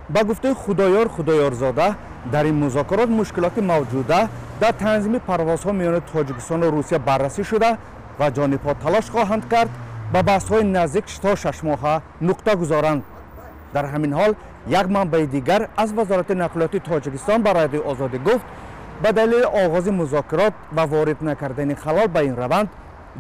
Ба гуфтаи Худоёр Худоёрзода, дар ин музокирот мушкилоти мавҷуда дар танзими парвозҳо миёни Тоҷикистону Русия баррасӣ шуда ва ҷонибҳо талош хоҳанд кард ба баҳсҳои наздик то 6 моҳа нуқта гузоранд. Дар ҳамин ҳол, як манбаи дигар аз Вазорати нақлиёти Тоҷикистон ба Радиои Озодӣ гуфт, ба далели оғози музокирот ва ворид накардани халал ба ин раванд,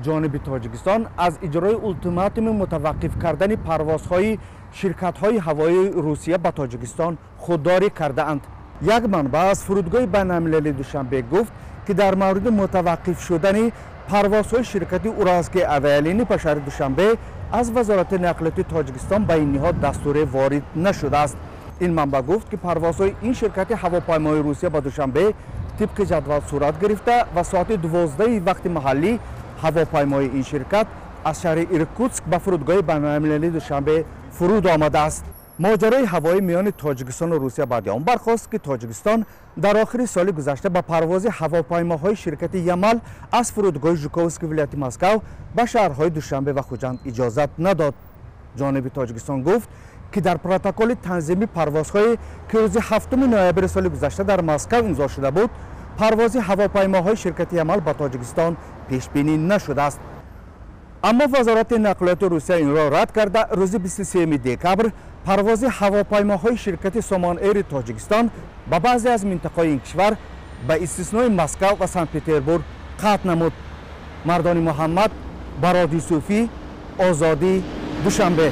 ҷониби Тоҷикистон аз иҷрои ултиматуми мутаваққиф кардани парвозҳои ширкатҳои ҳавоии Русия ба Тоҷикистон худдорӣ кардаанд. Як манбаъ аз фурудгоҳи байналмилалии Душанбе гуфт, ки дар мавриди мутаваққиф шудани парвозҳои ширкати «Уральские авиалинии» ба шаҳри Душанбе аз Вазорати нақлиёти Тоҷикистон ба ин ниҳод дастуре ворид нашудааст. Ин манбаъ гуфт, ки парвозҳои ин ширкати ҳавопаймои Русия ба Душанбе тибқи ҷадвал сурат гирифта ва соати 12-и вақти маҳаллӣ ҳавопаймои ин ширкат аз шаҳри Иркутск ба фурудгоҳи байналмилалии Душанбе фуруд омадааст. Моҷарои ҳавоӣ миёни Тоҷикистону Русия баъди он бархост, ки Тоҷикистон дар охири соли гузашта ба парвози ҳавопаймоҳои ширкати «Ямал» аз фурудгоҳи Жуковски вилояти Москав ба шаҳрҳои Душанбе ва Хуҷанд иҷозат надод. Ҷониби Тоҷикистон гуфт, ки дар протоколи танзими парвозҳое, ки рӯзи 7 ноябри соли гузашта дар Москав имзо шуда буд, парвози ҳавопаймоҳои ширкати «Ямал» ба Тоҷикистон пешбинӣ нашудааст. Аммо Вазорати нақлиёти Русия инро рад карда, рӯзи 23 декабр парвози ҳавопаймоҳои ширкати «Сомон Эри» Тоҷикистон ба баъзе аз минтақаҳои ин кишвар ба истиснои Москав ва Санкт Петербург қатъ намуд. Мардони Муҳаммад, Барод Юсуфӣ, Озодӣ, Душанбе.